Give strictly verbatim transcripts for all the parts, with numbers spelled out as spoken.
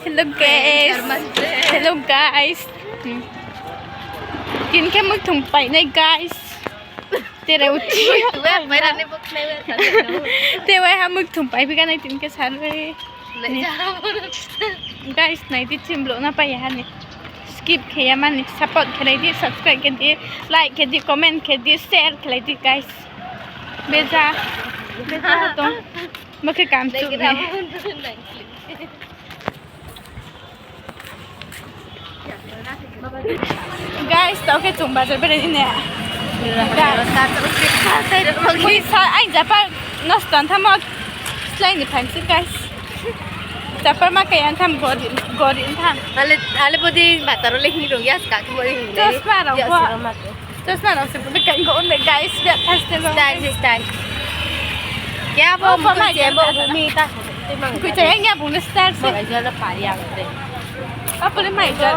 Hello guys. Hello guys. Hmm. Tini khe muithung painai guys. Tere uthi. Te wai ha muithung pai phi kanai tini khe saroi. Guys, nai di chim blo na pai ya hani. Skip khe ya mani, support khe lai di, subscribe khe di, like khe di, comment khe di, share khe lai di guys. Beja, beja tong. Bo khe kam chuk ni. Guys, tao khe chung bazar berai ni ne. Ui sa, ai japar nosto ong thamo slái ni phaimsi guys. Japar ma kaya ong tham gori, gori ong tham. Ale, ale bodi bazar wo le hing rung ya ska khe bo hing le. Chosma rao bo. Chosma rao se bung le kang kho onde guys, biak thaste bo. Style, style. Kya bo, oh, mukui chaya bo, bumi ta. Mukui chaya ya bung le style se. Mukui chaya na pari ang de. Apa le mai jo.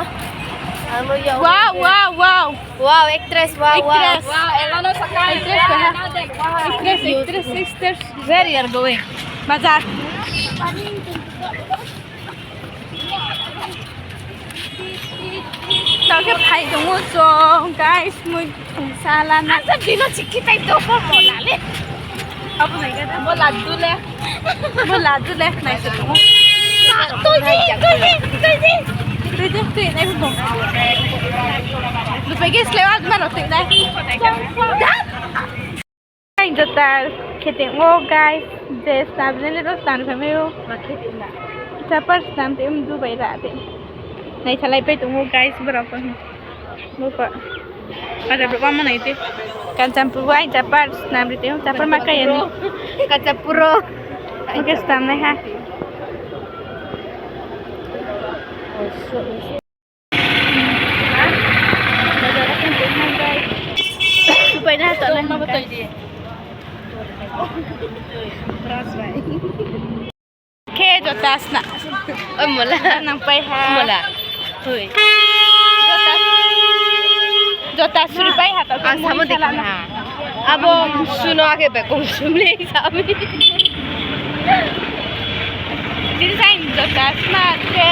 Wow, wow, wow. Wow, actress, wow, wow. Actress. Wow, Elana Sakai. Actress ko ha. Actress, actress, actress. Where you are going? Bazar. Tao khe phai tong ou chung, guys, muithung sala na. Asa dino chikhi tai to, bo mola le. Abo nai khe bo ladu le. Bo ladu le, nai se tong ou. Tui di, tui di, tui di. Tui di, tui nai bo. Lupai khe slái wa ma rao tui nai. Ang jota khe tong ou guys, je snam ni le ro snam phaimai ou. Chapar snam te mdu bai ra de. Nai salai pai tong ou guys, borao pho. Bo pho. Ada borao ma nai te. Kanchanpur wo ang chapar snam ri tong ou, chapar ma kaya ni. Kanchanpur wo. Bo khe snam nai ha. Khe jota sna. O mola. Nang pai ha. Mola. Hui. Jota, jota suri pai ha to. Ang samo dekha ha. Abo suno ake be kong sumle sami. Jin sain jota sna ke.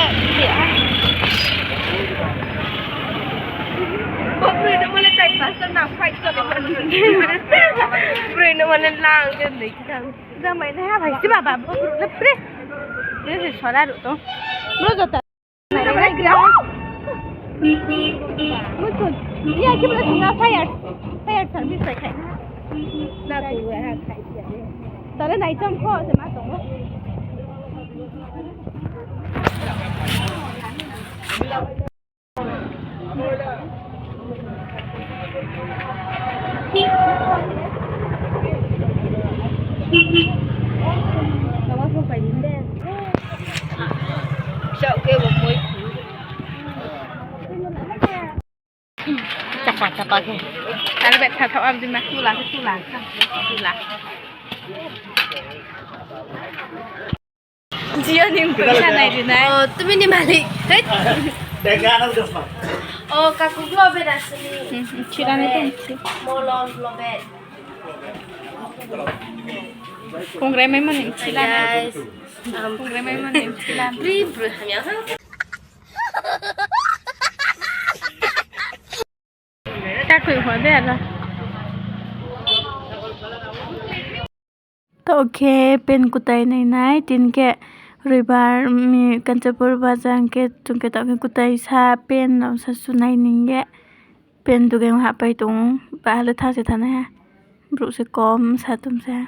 Bo broi no mole tai pastor na fight chole. Broi no mole lang ke nei kang. Jang bai nai ha bai si baba bo le pre. Ni se sora ru to. Bro jota. Muchun. Iya ke bro tong na fire. Fire service bai khai. Na ko ha khai. Tare nai cham kho se ma tong. Chapa, chapa ke. Tare bet kha thao abdi ma tula, tula, tula. Jio ni mkri sa nai ri nai. Oh, tumi ni malik. Hei. Oh, kaku glo bed asini. Hmm, hmm, chira nai tong si. Molom glo bed. Kongrai mai mani chila nai. Guys, um, kongrai mai mani chila. Bri, bri, hamya. Takoi ho de ala. Tao khe pen kutai nainai, tini khe roibar, mi, Kanchanpur bazar hing khe chung khe tao khe kutai sa pen rao sa sunai ni hing ye pen dugang hahpai tong ou, ba le tha se thanai ha, brouh se kom sa tum se ha.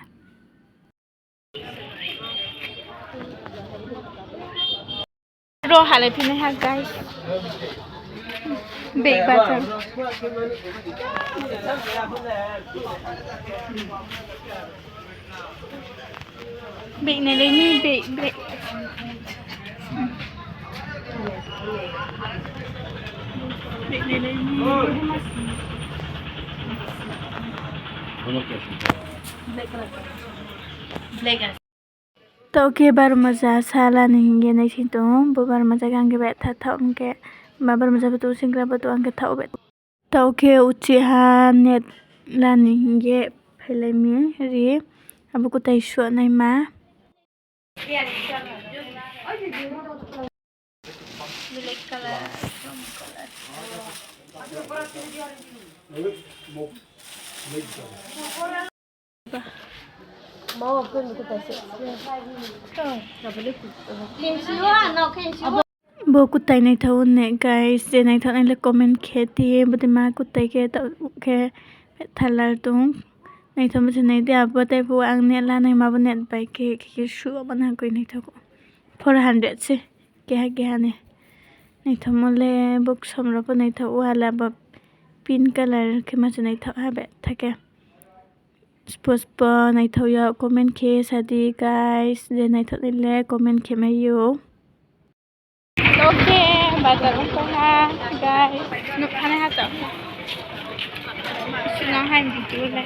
Ro halai phinai ha, guys. Bag bazar. Bag nailai ni, bag, bag. Bag nailai ni. Black color. Black. Tao khe bar maja sala ni hing ye naising tong ou, bo bar maja khe ang khe betha thaoh hing khe, ba bar maja pho tong, singra pho tong, ang khe thaoh be. Tao khe uchih ha net la ni hing ye phailai mi ri, abo kutai suh naima. Black color, brown color. Bo kutai naithaoh ne guys, je naithaoh nai le comment khe di, bodei ma kutai khe taoh khe thalar tong. Naithaoh mo se nai di, abo tei phuh ang net la naima bo net bai khe, khe, khe suh mano koi naithaoh. Four hundred se, keha keha ni. Naithaoh mo le bo ksom rao pho naithaoh wo hala bo pink color khe ma se naithaoh ha betha khe. Spo spo naithaoh yo comment khe sa di guys, je naithaoh nai le comment khe mai ou. Tokhe bazar ong tong ha guys, nuh thanngnai ha to. Sinang hai video le.